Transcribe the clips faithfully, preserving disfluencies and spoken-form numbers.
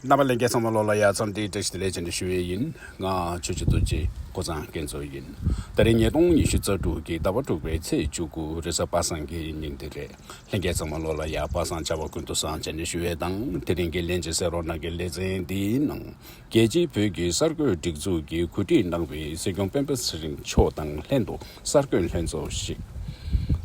རྣམ་པ་ལྷན་རྒྱས་ཚང་མ་ལོ་ལ་ཡ་འཚམས་འདྲི་བཀྲ་ཤིས་བདེ་ལེགས་ཅན་དུ་ཞུ་བའི་ཡིན། ང་ཆོས་ཀྱི་རྡོ་རྗེ་ཀོ་ཚང་སྐལ་མཚོ་ཡིན། ད་རེས་ཉིས་སྟོང་ཉི་ཤུ་རྩ་དྲུག་གི་ཟླ་བ་དྲུག་པའི་ཚེས་བཅུ་དགུ་རེས་གཟའ་པ་སངས་ཀྱི་ཉིན་དེ་རེད། ལྷན་རྒྱས་ཚང་མ་ལོ་ལ་ཡ་པ་སངས་བྱ་བ་ཀུན་ཏུ་བཟང་བྱས་ནས་ཞུ་བའི་དང་། དེ་རིང་གི་ལྷན་ཅིག་གསན་རོགས་གནང་གི་ལེ་ཚན་འདིའི་ནང་། རྒྱལ་སྤྱིའི་བོད་ཀྱི་གསར་འགོད་སྒྲིག་འཛུགས་ཀྱིས་གོ་སྒྲིག་གནང་བའི་སྲིད་སྐྱོང་སྤེན་པ་ཚེ་རིང་མཆོག་དང་ལྷན་དུ་གསར་འགོད་ལྷན་ཚོགས་ཤིག་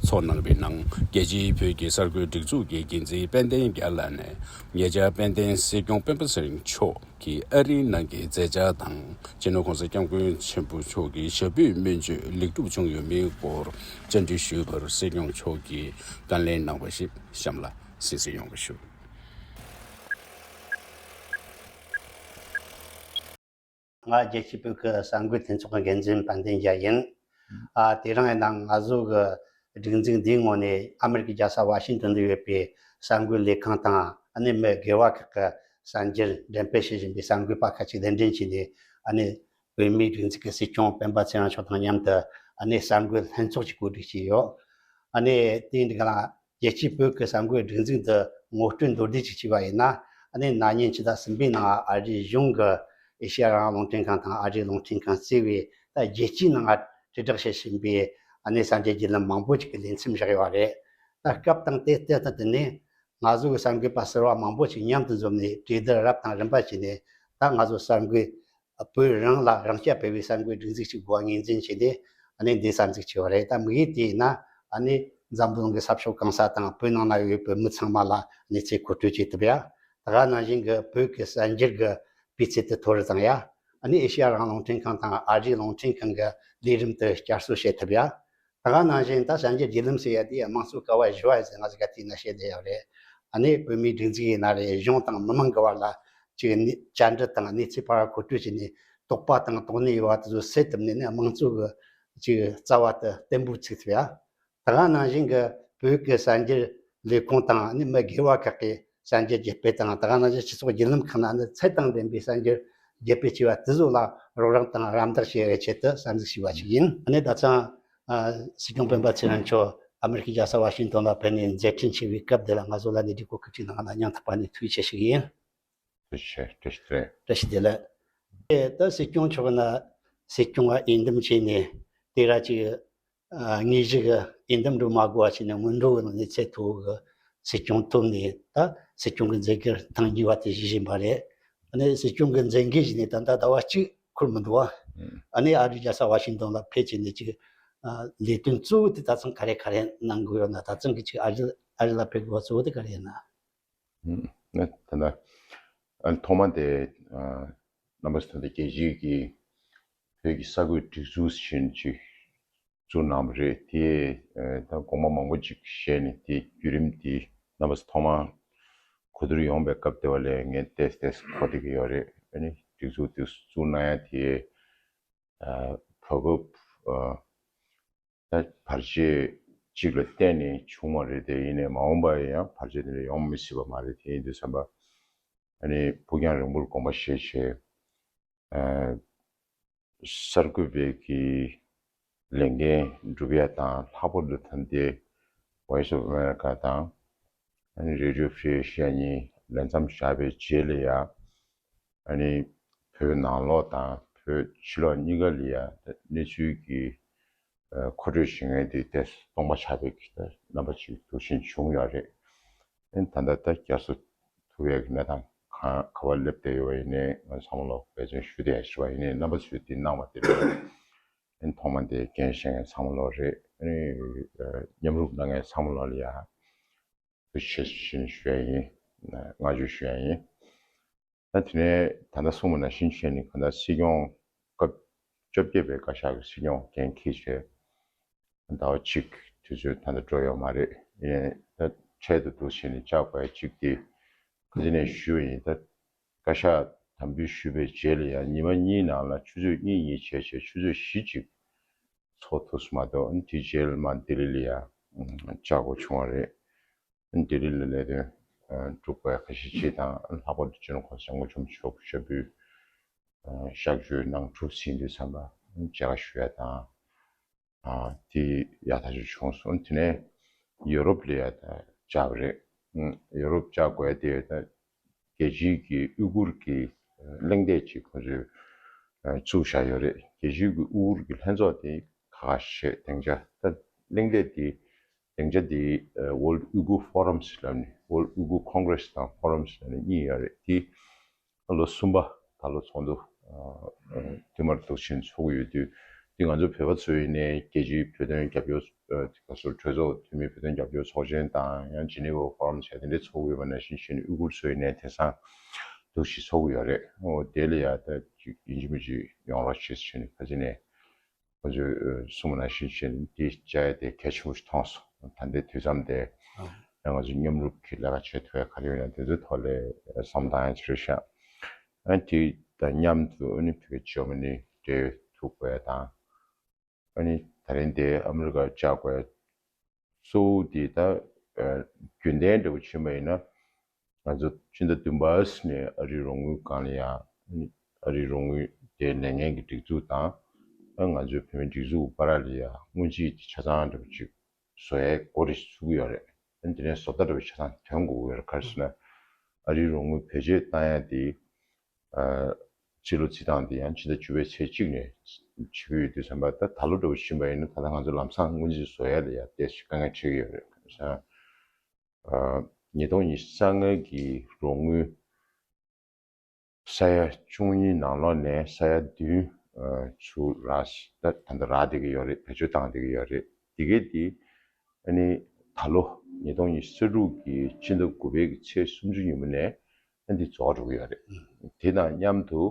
ཚོགས་གནང་བའི་ནང་། རྒྱལ་སྤྱིའི་བོད་ཀྱི་གསར་འགོད་སྒྲིག་འཛུགས་ཀྱི་འགན་འཛིན་དཔལ་ལྡན་རྒྱལ་ལགས་ནས། ཉེ་ཆར་དཔལ་ལྡན་སྲིད་སྐྱོང་སྤེན་པ་ཚེ་རིང་མཆོག་གིས་ཨ་རིའི་ནང་གི་མཛད་འཆར་དང་། སྤྱི་ནོར་༸གོང་ས་༸སྐྱབས་མགོན་ཆེན་པོ་མཆོག་གི་ཞབས་པུས་སྨན་བཅོས་ལེགས་གྲུབ་བྱུང་ཡོད་མེད་སྐོར་བཅར་འདྲི་ཞུས་པར། སྲིད་སྐྱོང་མཆོག་གིས་བཀའ་ལན་གནང་བ་ཞིག་གཤམ་ལ་གསན་གཟིགས་ཡོང་བ་ཞུ། ང་རྒྱལ་སྤྱིའི་བོད་ཀྱི་གསར་འགོད་ལྷན་ཚོགས་ཀྱི་འགན་འཛིན་དཔལ་ལྡན་རྒྱལ་ཡིན། ཨ། དེ་རིང་ཡིན་ན་ང་ཚོ་གི་སྒྲིག་འཛུགས་འདིའི་ངོས་ནས་ཨ་མེ་རི་ཀའི་རྒྱལ་ས་ཝ་ཤིང་ཏོན་དུ་ཡོད་པའི་གསར་འགོད་ལས་ཁང་དང་། ཨ་ནི་མི་སྒེར་བ་ཁག་གི་གསར་འགྱུར་འགྲེམས་སྤེལ་བྱེད་བཞིན་པའི་གསར་འགོད་པ་ཁག་ཅིག་གདན་འདྲེན་བྱས་ནས། ཨ་ནི་བོད་མིའི་སྒྲིག་འཛུགས་ཀྱི་སྲིད་སྐྱོང་སྤེན་པ་ཚེ་རིང་མཆོག་དང་མཉམ་དུ། ཨ་ནི་གསར་འགོད་ལྷན་ཚོགས་ཅིག་གོ་སྒྲིག་བྱས་ཡོད། ཨ་ནི་དེའི་འགྲིག་ལ། རྒྱལ་སྤྱིའི་བོད་ཀྱི་གསར་འགོད་སྒྲིག་འཛུགས་འདི་ངོ་སྤྲོད་མདོར་བསྡུས་ཅིག་བྱས་པ་ཡིན་ན། ཨ་ནི་ན་ནིང་ཕྱི་ཟླ་གསུམ་པའི་ནང་ཨ་རིའི་གཞུང་གིས་ཨེ་ཤེ་ཡ་རང་དབང་རླུང་འཕྲིན་ཁང་དང་ཨ་རིའི་རླུང་འཕྲིན་ཁང་གཙོས་པའི་ད་རྒྱལ་སྤྱིའི་ནང་དྲིལ་བསྒྲགས་བྱེད་བཞིན་པའི་ཨ་ནི་གསར་འགྱུར་བརྒྱུད་ལམ་མང་པོ་ཅིག་གི་ལེ་ཚན་བཞག་ཡོད་པ་རེད། ད་སྐབས་དང་དེ་ལྟར་དུ་དེ་ནས་ང་ཚོ་གི་གསར་འགོད་པ་ཟུར་པ་མང་པོ་ཅིག་མཉམ་དུ་འཛོམས་ནས་གྲོས་བསྡུར་རབ་དང་རིམ་པ་བྱས་ནས། ད་ང་ཚོ་གསར་འགོད་བོད་རང་ལ་རང་རྐྱ་འཕེར་བའི་གསར་འགོད་སྒྲིག་འཛུགས་ཅིག་དགོས་པ་ངོས་འཛིན་བྱས་ཏེ། ཨ་ནི་འདི་གསར་འཛུགས་བྱས་པ་རེད། ད་དམིགས་ཡུལ་དེ་ཡིན་ན། ཨ་ནི་འཛམ་བུ་གླིང་གི་ས་ཕྱོགས་གང་ས་དང་བོད་ནང་ན་ཡོད་པའི་མི་ཚང་མ་ལ་གནས་ཚུལ་མཁོ་སྤྲོད་བྱེད་ཐུབ་ཡ། ད་ག་ནང་བཞིན་གྱི་བོད་ཀྱི་གསར་འགྱུར་གྱི་སྤུས་ཚད་དེ་མཐོ་རུ་བཏང་ཡ། ཨ་ནི་ཨེ་ཤེ་ཡ་རང་དབང་རླུང་འཕྲིན་ཁང་དང་ཨ་རིའི་རླུང་འཕྲིན་ཁང་གི་ལས་རིམ་དེ་བསྐྱར་གསོ་བྱེད་ཐུབ་ཡ། ད་ག་ནང་བཞིན་ད་གསར་འགྱུར་བརྒྱུད་ལམ་ཟེར་ཡ་དེ་དམངས་གཙོའི་ཀ་བ་བཞི་པ་ཡིན་ཟེར་ང་ཚོ་ག་དུས་ན་བཤད་བསྡད་ཡོད་རེད། ཨ་ནི་བོད་མིའི་སྒྲིག་འཛུགས་ཡིན་ན་རེད། གཞུང་དང་མི་མང་གི་བར་ལ་ཅིག་ནི་བཅར་འདྲི་དང་གནས་ཚུལ་ཕར་མཁོ་སྤྲོད་བྱས་ནས། དོགས་པ་དང་དོགས་གནས་ཡོད་པ་དེ་ཚོ་སེལ་ཐུབ་ནས་ནི་དམངས་གཙོ་གི་ཅིག་རྩ་བ་དེ་བརྟན་པོ་ཚུགས་ཐུབ་ཡ། ད་ག་ནང་བཞིན་གྱི་བོད་ཀྱི་གསར་འགྱུར་ལས་ཁུངས་དང་ནི་མི་སྒེར་བ་ཁག་གིས་གསར་འགྱུར་རྒྱས་སྤེལ་དང་། ད་ག་ནང་བཞིན་སྤྱི་ཚོགས་བརྒྱུད་ལམ་ཁག་ནང་ནི་ཚད་དང་ལྡན་པའི་གསར་འགྱུར་རྒྱས་སྤེལ་བྱས་པ་དེ་ཚོ་ལ་རོགས་རམ་དང་རམ་འདེགས་བྱེད་ཡའི་ཆེད་དུ་གསར་འཛུགས་བྱས་པ་ཞིག་ཡིན། ཨ་ནི་ད་ཆ་ཨ་སྲིད་སྐྱོང་སྤེན་པ་ཚེ་རིང་མཆོག་ཨ་མེ་རི་ཁའི་རྒྱལ་ས་ཝ་ཤིང་ཏོན་ལ་ཕེབས་ནས་མཛད་འཕྲིན་ཆེ་བའི་སྐབས་འདི་ལ་ང་ཚོ་ལ་གནས་འདྲི་གོ་སྐབས་ཅིག་གནང་བ་ལ་སྙིང་ཐག་པ་ནས་ཐུགས་རྗེ་ཆེ་ཞུ་གི་ཡིན། ཐུགས་རྗེ་ཆེ། བཀྲ་ཤིས་བདེ་ལེགས། བཀྲ་ཤིས་བདེ་ལེགས། ཨེ། ད་སྲིད་སྐྱོང་མཆོག་ན་སྲིད་སྐྱོང་ལ་འོས་འདེམས་བྱས་ནས་དེ་ར་ཅིག་ཨ་དངོས་གཞི་གི་འོས་འདེམས་འགྲོ་མ་དགོས་པ་བྱས་ནས་སྔོན་འགྲོ་གི་ནང་ནས་ཚད་མཐོ་བོ་གི་སྲིད་སྐྱོང་ཐོབ་ནས། ད་སྲིད་སྐྱོང་གི་མཛད་འགན་ཐེངས་གཉིས་པ་དེ་བཞེས་བཞིན་པ་རེད། ཨ་ནི་སྲིད་སྐྱོང་གི་མཛད་འགན་བཞེས་ནས་ད་ལྟ་ཟླ་བ་གཅིག་འཁོར་མི་འདུག་བ། ཨ་ནི་ཨ་རིའི་རྒྱལ་ས་ཝ་ཤིང་ཏོན་ལ་ཕེབས་བྱས་ནས་ཅིག་ཨ་ལས་དོན་གཙོ་བོ་དེ་ད་ཐེངས་ག་རེ་ག་རེ་གནང་དགོས་ཡོད་ན། ད་ཐེངས་ཀྱི་ཅིག་ཨ་རི་ཨ་རི་ལ་ཕེབས་དགོས་པ་གཙོ་བོ་དེ་ག་རེ་ཡིན་ན། ཨུམ། ད་ལྟ་ཨ་ཐོག་མ་དེ་ཨ་རྣམ་པ་ཚོ་ད་ལྟ་རྒྱལ་སྤྱིའི་གི་བོད་ཀྱི་གསར་འགོད་སྒྲིག་འཛུགས་ཞེས་ཅིག་བཙུགས་གནང་བ་རེད། དེ་ཨ་ད་དགོངས་པ་མང་པོ་ཅིག་བཞེས་ནས། དེ་བརྒྱུད་རིམ་དེ་རྣམ་པ་ཚོ་ཐོག་མར་གོ་བསྡུར་ཡོང་བའི་སྐབས་དེ་བ་ལས་ངས་ཏོག་ཙམ་ཏོག་ཙམ་གོ་བསྡད་ཀྱི་ཡོད་རེད། ཨ་ནི་སྒྲིག་འཛུགས་དེ་བཙུགས་གནང་ཡ་དེ་ཨ་བར་སྐབས་ཨ་ད་བར་ཆད་གཅིག་ལ་བརྟེན་ནས་བྱུང་བ་རེད། དེ་ཡིན་ནའི་མ་འོངས་པ་ཡང་བར་ཆད་དེ་འདྲ་ཡོང་མི་སྲིད་པ་མ་རེད། དེ་ཡིན་དུས་ཙམ་པ་ཨ་ནི་ཕུགས་རྒྱང་རིང་པོར་དགོངས་པ་བཞེས་བྱས། ཨ་གསར་འགོད་པའི་གི་ལས་འགན་སྒྲུབ་ཡ་དང་། ལྷག་པར་དུ་ད་ལྟའི་Voice of America དང་ཨ་ནི་Radio Free Asia གཉིས་ལས་མཚམས་བཞག་པའི་རྗེས་ལ་ཡ། ཨ་ནི་བོད་ནང་ལོགས་དང་བོད་ཕྱི་ལོགས་གཉིས་ཀ་ལ་ཡ་གནས་ཚུལ་གྱི་ཨ་མཁོ་སྤྲོད་བྱེད་མཁན་དེ་ཏོག་ཙམ་སྟོང་པ་ཆགས་པའི་གི་རྣམ་པ་ཅིག་འདུག་བཞིན་བྱུང་ཡོད་རེད། ཨ་ནི་ད་ལྟ་ད་བསྐྱར་གསོ་ཐུབ་ཡག་གི་གནས་སྟངས་གང་ག་པར་སླེབས་བསྡད་ཡོད་པ་ཡིན་ནའི་ང་ཚང་མ་ལོག་འབད་བརྩོན་ཞུ་བསྡད་ཡ་ཞུ་བ་ཡིན་ནའི། རྣམ་པ་ཚོས་དེ་གནང་བ་དེ་རེད། ཨ་ནི་ཐོག་མ་དེ་འགན་བཞེས་མཁན་ཚང་མ་ལོག་རེད། ཨ་ནི་ཨ་མཉམ་རུབ་གནང་མཁན་ཚང་མ་ལོག་ལ་ཡ་ཐུགས་རྗེ་ཆེ་ཞུ་ཡ་ཡིན། བསྔགས་བརྗོད་ཞུ་ཡ་ཡིན། ད་དེ་ནས་ད་ལྟ་གསུངས་པ་ནང་བཞིན་བྱས་ནས། གང་ལྟར་སྲིད་སྐྱོང་སྐབས་བཅོ་བརྒྱད་པའི་བཀའ་ཤག་གི་སྲིད་སྐྱོང་འགན་འཁྱེར་བྱས་ཟླ་བ་གཅིག་དུས་ཚོད་ད་ལྟ་འགྲོ་ཡོད་མ་རེད། ཡིན་ནའི་ད་འཕྲལ་དུ་འདུག་བྱས་ནས་བཅར་དགོས་ཡ་གཅིག་དེ་ཁ་སང་ནས་ཞུས་པ་ཡིན། ད་བཀའ་ཤག་དམ་འབུལ་ཞུས་པའི་རྗེས་ལ་ཡང་ཉི་མ་གཉིས་ནང་ལ་ཆུ་ཚོད་གཉིས་གཉིས་བྱས་བྱས་ཆུ་ཚོད་བཞི་ཅིག་ཚོགས་ཐུབ་སོང་མ་གཏོགས། དེའི་རྗེས་ལ་མར་ལྡི་ལི་ལ་ཡ་བཅར་དགོས་བྱུང་བ་རེད། ལྡི་ལི་ལ་ལས་དོན་སྒྲུབ་དགོས་ཡ་ཁ་ཤས་ཅིག་དང་། ལྷག་པར་དུ་སྤྱི་ནོར་༸གོང་ས་༸སྐྱབས་མགོན་ཆེན་པོ་མཆོག་ཞབས་པུས་གཤགས་བཅོས་གནང་གྲུབ་ཟིན་དུས་ཙམ་པ་མཇལ་ཁ་ཞུ་ཡ་དང་། ཨ་དེ་ཡག་ཐག་ཆོད་བྱུང་སོང་། དེ་ནས་ཡོ་རོབ་ལ་ཡ་ད་བཅར་བ་རེད། ཨུམ། ཡོ་རོབ་བཅར་དགོས་ཡ་དེ་ད་ རྒྱལ་སྤྱིའི་གི་ཨུ་གུར་གྱི་གླེང་སྟེགས་ཅིག་ཁོང་ཚོས་བཙུགས་བཞག་ཡོད་རེད། རྒྱལ་སྤྱིའི་གི་ཨུ་གུར་གྱི་ལྷན་ཚོགས་དེ་ཁ་ཁ་ཤས་སྡིངས་ཆ་ད་གླེང་སྟེགས་དེ་སྡིངས་ཆ་དེ་World Uyghur Forum ཟེར་ལབ་ནས་World Uyghur Congress དང་Forum ཟེར་ལབ་ནས་གཉིས་ཡོད་རེད། དེ་ལོ་གསུམ་པ་ད་ལོ་ཚོགས་འདུ་ཐོག་མར་འདུག་ཕྱིན་ཚོགས་ཀྱི་ཡོད་དུས། འདི་ང་ཚོ་བོད་པ་ཚོ་ཡིན་ནའི་རྒྱལ་སྤྱིའི་བོད་དོན་རྒྱབ་སྐྱོར་ག་ཚོད་གྲོས་ཚོགས་འཐུས་མི་བོད་དོན་རྒྱབ་སྐྱོར་ཚོགས་ཆེན་དང་ཡང་Geneva Forum བྱས་དེ་འདྲའི་ཚོགས་ཀྱི་ཡོད་པ་ནང་བཞིན་བྱས་ནས་ཨུ་གུར་ཚོ་ཡིན་ནའི་དེང་སང་འདུག་ཞིག་ཚོགས་ཀྱི་ཡོད་རེད། འོ་དེ་ལ་ཡ་ད་ཅིག་ཡིན་གཅིག་མིན་གཅིག་ཡོང་རོགས་བྱེད་ཟེར་བྱས་ནས་ཁ་ཅིག་ནས་ཁོ་ཚོས་གསུངས་པ་ནང་བཞིན་བྱས་ནས་འདི་བཅའ་ཡ་དེ་གལ་ཆེན་པོ་ཞིག་མཐོང་སོང་། ད་ལྟའི་དུས་མཚམས་དེ་ཡང་ང་ཚོ་མཉམ་རུབ་ཀྱིས་ལས་ཀ་བྱེད་ཐུབ་ཡ་ག་རེ་ཡོད་ན་དེ་ཚོའི་ཐོག་ལ་བསམ་བཏང་ཡ་ཅིག་རེད་ཤག་ཨ་དེ་དང་མཉམ་དུ་ཨ་ནི་བོད་ཀྱི་ཇར་མ་ནི་འབྲེལ་ཡོད་ཐུབ་དགོས་ཡ་དང་། ཨ་ནི་ད་རིང་དེ་ཨ་མི་རི་ཀར་བཅར་དགོས་ཡ་གཙོ་བོ་དེ་ད་ཨ་རྒྱུན་ལྡན་འདྲ་པོ་ཕྱིན་པ་ཡིན་ན། ང་ཚོ་ཕྱི་ཟླ་བདུན་པ་ནས་ཨ་རིའི་རོགས་དངུལ་སྒང་ལ་ཡ། ཨ་རིའི་རོགས་དངུལ་དེ་ལེན་མཁན་གྱི་སྒྲིག་འཛུགས་དང་། ཨ་ང་ཚོའི་བོད་མིའི་སྒྲིག་འཛུགས་བར་ལ་ཡ་སྔོན་རྩིས་དེ་ཆ་ཚང་འདྲ་པོ་ཅིག་བཟོ་ཡའི་འགོ་རེ་ཚུགས་ཀྱི་ཡོད་རེད། ཨ་དེ་ནས་བཟོ་ལྟ་འདྲ་པོ་ཆ་ཚང་ཐོན་དགོས་ཀྱི་ཡོད་རེད། ག་རེ་ཟེར་ན། ཨ་རིའི་རོགས་དངུལ་བེད་སྤྱོད་བཏང་ཡ་དེ་ཨ་སྤྱི་ལོ་རྩིས་སྟངས་དེ་ཡང་ཕྱི་ཟླ་བཅུ་པའི་ཚེས་གཅིག་ནས་བྱེད་ཀྱི་ཡོད་དུས་ཙམ་པ། ད་ད་ལོ་འདྲ་པོ་ཕྱིན་པ་ཡིན་ན་ད་ལྟ་ང་ཚོ་ལམ་སང་སྔོན་རྩིས་བཟོ་ཡ་ལ་ཡ་ཏོག་ཙམ་དཀའ་ངལ་འཕྲད་ཀྱི་ཡོད་རེད། ག་རེ་ཟེར་ན། ཨ་ཉིས་སྟོང་ཉི་ཤུ་རྩ་ལྔ་གི་རོགས་དངུལ་ས་ཡ་བཅུ་གཉིས་ནང་ལོགས་ནས་ས་ཡ་བདུན་ཨ་ཚུར་རག་ད་ད་ལྟ་རག་བསྡད་ཀྱི་ཡོད་རེད། བེད་སྤྱོད་བཏང་བསྡད་ཀྱི་ཡོད་རེད། དེ་གས་དེ་ཨ་ནི་ད་ལོ་ཉིས་སྟོང་ཉི་ཤུ་རྩ་དྲུག་གི་ཕྱི་ཟླ་དགུ་པའི་གི་ཚེས་སུམ་ཅུ་ཉིན་མོ་ནས་ཨ་འདི་རྫོགས་འགྲོ་གི་ཡོད་རེད། དེ་དང་མཉམ་དུ་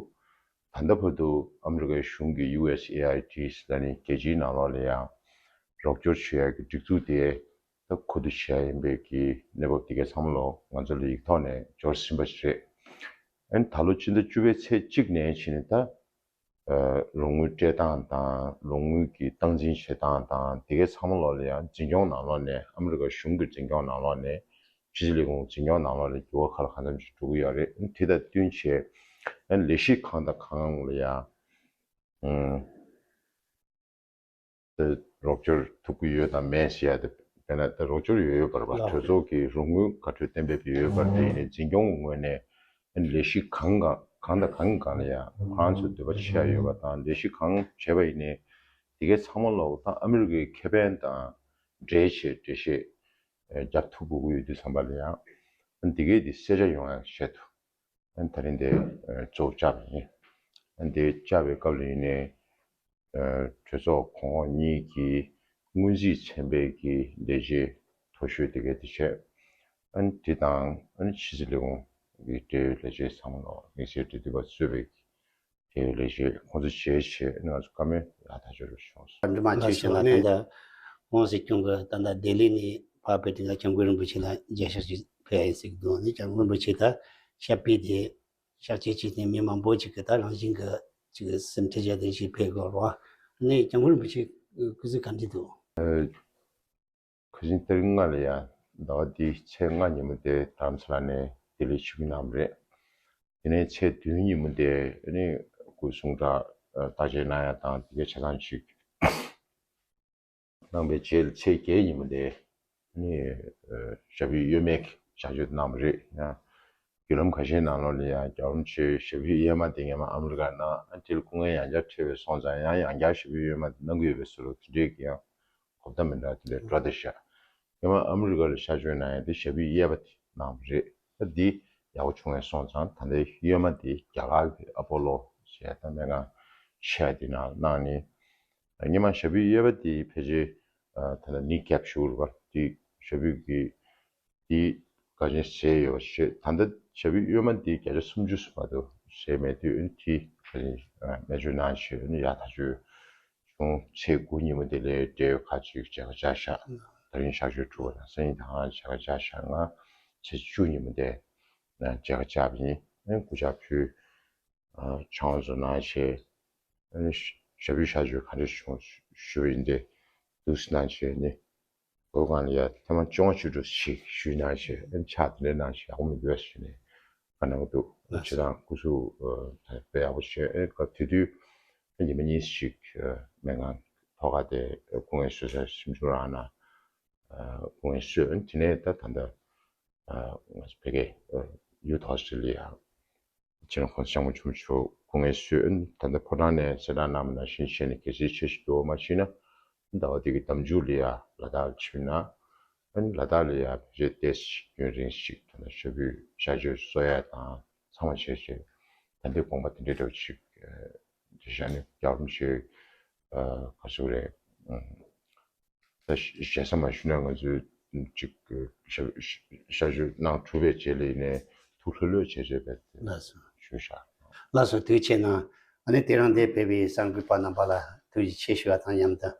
ད་ལྟ་བར་དུ་ཨ་མི་རི་ཀའི་གཞུང་གི་ཡུ་ཨེས་ཨེ་ཨའི་ཌི་ཟེར་ནས་རྒྱལ་སྤྱིའི་ནང་ལོགས་ལ་ཡང་རོགས་སྐྱོར་བྱེད་ཡག་གི་སྒྲིག་འཛུགས་དེ་ད་གོ་བསྡུར་བྱེད་ཡ་ཡིན་པའི་གི་གནས་བབ་དེ་གའི་ཚང་མ་ལོ་ང་ཚོ་ལ་ཡིག་ཐོག་ནས་འབྱོར་ཟིན་པ་ཞིག་རེད། ཨ་ནི་ད་ལོ་ཕྱི་ཟླ་བཅུ་པའི་ཚེས་གཅིག་ནས་བྱས་ནས་ད་ཨ་རོགས་དངུལ་སྤྲད་སྟངས་དང་རོགས་དངུལ་གྱི་སྟངས་འཛིན་བྱེད་སྟངས་དང་དེ་གའི་ཚང་མ་ལོ་ལ་ཡང་འཛིན་སྐྱོང་ནང་ལོགས་ནས་ཨ་མི་རི་ཀ་གཞུང་གི་འཛིན་སྐྱོང་ནང་ལོགས་ནས་ཕྱི་སྲིད་ལས་ཁུངས་འཛིན་སྐྱོང་ནང་ལོགས་ནས་འགྱུར་བ་ག་ལ་གང་འཚམ་ཞིག་འགྲོ་གི་ཡོད་རེད། ཨ་ནི་དེ་དང་བསྟུན་བྱས་ཨ་ནི་ལས་གཞི་གང་དང་གང་ལ་ཡང་ཨ་རོགས་སྐྱོར་ཐུབ་ཀྱི་ཡོད་དམ་མེད་ཟེར་ཡ་དེ། དཔེར་ན་ད་རོགས་སྐྱོར་ཡོད་ཡོད་པར་བ་ལགས། གྲོས་ཚོགས་ཀྱི་རོགས་དངུལ་ག་ཚོད་གཏན་འབེབས་ཡོད་ཡོད་པར་དེ་ཡིན་ནའི་འཛིན་སྐྱོང་གི་ངོས་ནས་ལས་གཞི་གང་གང་གང་དང་གང་གང་ལ་ཡང་ཁོ་རང་ཚོ་འདོད་པ་ཆེ་ཡ་ཡོད་པ་དང་། ལས་གཞི་གང་བྱས་པ་ཡིན་ནའི་དེ་གའི་ཚང་མ་ལོག་ད་ཨ་མི་རི་ཀའི་ཁེ་ཕན་དང་འབྲེལ་བྱས་འགྲེལ་བཤད་རྒྱབ་ཐུབ་དགོས་ཀྱི་ཡོད་དུས་ཙམ་པ་ལ་ཡང་དེ་གའི་དེ་གསལ་ཆ་ཡོང་ཡ་ཆེད་དུ། ཨ་ནི་ད་རིང་དེ་ཨ་གཙོ་བོ་བཅར་བ་ཡིན། ཨ་ནི་དེ་བཅར་བའི་སྐབས་ལ་ཡིན་ནའི་ཨ་གྲོས་ཚོགས་གོང་འོག་གཉིས་ཀྱི་སྔོན་རྩིས་ཚན་པའི་གི་ལས་བྱེད་མཐོ་ཤོས་དེ་གས་དེ་བྱས། ཨ་ནི་དེ་དང་ཨ་ནི་ཕྱི་སྲིད་ལས་ཁུངས་ཀྱི་འབྲེལ་ཡོད་ལས་བྱེད་ཚང་མ་ལ་དམིགས་བསལ་འབྲེལ་མཐུད་པ་གཙོས་པའི་འབྲེལ་ཡོད་ལས་བྱེད་ཁོང་ཚོ་བྱས་བྱས་ཨ་ནི་ང་ཚོ་བཀའ་མོལ་ཡག་ཐག་ཆོད་རེ་བྱུང་སོང་། འགྲིག་མ་ཆེ་ཞིང་ལ་ད་ལྟ་ཝང་སྲིད་སྐྱོང་གི་ད་ལྟ་ལྡི་ལི་ནས་ཕར་ཕེབས་དུས་ལ་སྐྱབས་མགོན་རིན་པོ་ཆེ་ལ་མཇལ་བཤར་ཞིག་ཕུལ་ཡ་ཡིན་ཟེར་གི་འདུག་ཨ་ནི་སྐྱབས་མགོན་རིན་པོ་ཆེ་ད་ཞབས་པད་དེ་གཤགས་བཅོས་བྱས་ནས་མི་མང་པོ་ཅིག་གི་ད་རང་བཞིན་གྱི་ཅིག་སེམས་ཁྲལ་བྱས་ཏེ་ཞིག་ཕེབས་དགོས་རེད་བ། ཨ་ནི་སྐྱབས་མགོན་རིན་པོ་ཆེ་སྐུ་གཟུགས་ག་འདྲ་འདུག་ཨ་ཁ་སང་ཏ་རིག་ལྔ་ལ་ཡ་ཟླ་བ་འདིའི་ཚེས་ལྔ་ཉིན་མོ་དེ་རྡ་རམ་ས་ལ་ནས་ལྡི་ལི་ཆིབས་བསྒྱུར་གནང་བ་རེད། དེ་ནས་ཚེས་བདུན་ཉིན་མོ་དེ་ཨ་ནི་སྐུ་གཟུགས་ཁྲ་བརྟག་དཔྱད་གནང་ཡ་དང་དེ་གའི་ཆ་ཚང་ཞིག་གནང་བའི་རྗེས་ཚེས་བརྒྱད་ཉིན་མོ་དེ་ནི་ཨ་ཞབས་པུས་གཡོན་མའི་གི་བྱ་སྤྱོད་གནང་བ་རེད། ཡང་བརྒྱུད་ལམ་ཁ་ཤས་ནང་ལོགས་ལ་ཡང་རྒྱལ་བ་རིན་པོ་ཆེའི་ཞབས་པུས་གཡས་མ་དེ་སྔོན་མ་ཨ་མི་རི་ཀར་གནང་། ཨ་དེ་ལ་སྐུ་ངལ་ཡང་བསྐྱར་འཕྲད་པའི་སོང་ཙང་ཡང་ཡང་བསྐྱར་ཞབས་པུས་གཡོན་མ་དེ་གནང་གི་ཡོད་པའི་བཟོ་འདྲ་དེ་འདྲས་ཀྱི་ཡང་གོ་བརྡ་མི་འདྲ་དེ་འདྲས་འགྲོ་བསྡད་ཤག་སྔོན་མ་ཨ་མི་རི་ཀ་ལ་གཤགས་བཅོས་གནང་ཡ་དེ་ཞབས་པུས་གཡས་པ་དེ་གནང་བ་རེད། ཨ་འདི་ཡག་པོ་བྱུང་བའི་སོང་ཙང་ད་ལྟའི་གཡོན་མ་དེ་རྒྱ་གར་གྱི་ཨ་པོ་ལོ་ཞེས་ད་སྨན་ཁང་ཆེ་བ་དེ་ནང་གནང་ནས། སྔོན་མ་ཞབས་པུས་གཡས་པ་དེ་ཕལ་ཆེར་ཨ་ད་ལྟ་ནི་ཀེབ་ཞུ་རུ་བ་དེ་ཞབས་པུས་ཀྱི་དེ་འགག་ཆེན་བཟས་ཡོད་པ་ཞེས། ད་ལྟ་ཞབས་པུས་གཡོན་མ་དེ་བརྒྱ་ཆ་སུམ་ཅུ་སུ་མ་གཏོགས་བཟས་མེད་དུས་ཨ་ནི་དེ་ཨ་ནི་ཨ་སྨན་བཅོས་གནང་བྱས་ཨ་ནི་ཡག་ཐག་ཆོད་བྱུང་། ཚེས་དགུ་ཉིན་མོ་དེ་ལ་འབྲེལ་ཡོད་ཁག་ཅིག་མཇལ་ཁ་བཅར་ཤག་ད་རིང་གཤགས་བཅོས་གྲུབ་པ་དང་སང་ཉིན་ད་ང་མཇལ་ཁ་བཅར་ཤག་ང་ཚེས་བཅུ་ཉིན་མོ་དེ་ན་མཇལ་ཁ་བཅར་བ་ཡིན། ཨ་ནི་སྐུ་ཕྱག་ཕུལ། ཨ་ཕྱག་དབང་ཚོ་གནང་བྱས། ཨ་ནི་ཞབས་པུས་གཤགས་བཅོས་ག་འདྲ་བྱུང་ཞུ་བ་ཡིན་ཏེ། འདུག་སེ་གནང་བྱས་ནི། སྒོ་སྒང་ལ་ཡ་ཐེངས་མ་བཅོ་ལྔ་བཅུ་དྲུག་ཞིག་ཞུས་གནང་བྱས། ཨ་ནི་ཕྱག་དེ་འདྲ་གནང་བྱས་ཡག་པོ་མི་འདུག་ཟེར་ནས་བཀའ་གནང་གི་འདུག་ལགས་སོ། བྱས་ཙང་སྐུ་གཟུགས་ཨ་དཔེ་ཡག་པོ་བྱས། ཨ་ནི་སྐབས་དེ་དུས་ཨ་ཉི་མ་གཉིས་ཤིག་ཨ་སྨན་ཁང་ཐོག་ཁ་དེ་སྐུ་ངལ་གསོ་ས་ཞིབ་འཇུག་རང་ན་ཨ་སྐུ་ངལ་གསོས། ཨ་ནི་དེ་ནས་ད་ད་ལྟ་ཨ་ང་ཚོ་ཕ་གིར་ཨ་ ཡུ་ཐོག་སི་ལི་ཡ། ཕྱི་ནང་ཁོང་ཚོ་སྐྱབས་མགོན་ཆེན་པོ་མཆོག་སྐུ་ངལ་གསོས། ཨ་ནི་ད་ལྟ་ཕོ་བྲང་ནས་གསལ་བསྒྲགས་གནང་བ་ནང་བཞིན་བྱས་ནས་གལ་སྲིད་ཆེ་ཞིག་འགྲོ་བ་མ་ཤེས་ན། ཟླ་བ་འདི་གི་ཟླ་མཇུག་ལ་ཡ་ལ་དྭགས་ལ་ཕྱིན་ན། ཨ་ནི་ལ་དྭགས་ལ་ཡ་ཕལ་ཆེར་ཏོག་ཙམ་ཡུན་རིང་ཞིག་ད་ལྟ་ཞབས་བརྟན་གཤགས་བཅོས་གསོ་ཡ་དང་ཚང་མ་བྱས་བྱས། ད་ལྟའི་དགོངས་པ་དེ་འདྲའི་འདྲ་བོ་ཅིག་རེད་ཤག་ནས་རྒྱལ་བ་རིན་པོ་ཆེ་ག་ཚོད་རེད། ད་ཞེ་ས་མ་ཞུས་ན་ང་ཚོས་ཅིག་གཤགས་བཅོས་གནང་གྲུབ་པའི་རྗེས་ལ་ཡིན་ནའི་ཐུགས་ལྷོད་ལྷོད་བྱས་བྱས་པའི་ལགས་སོ། ཞུས་ཤག་ལགས་སོ། ཐུགས་རྗེ་ཆེ་གནང་། ཨ་ནི་དེ་རིང་འདིར་ཕེབས་པའི་གསར་འགོད་པ་རྣམ་པ་ལ་ཐུགས་རྗེ་ཆེ་ཞུ་བ་དང་མཉམ་དུ།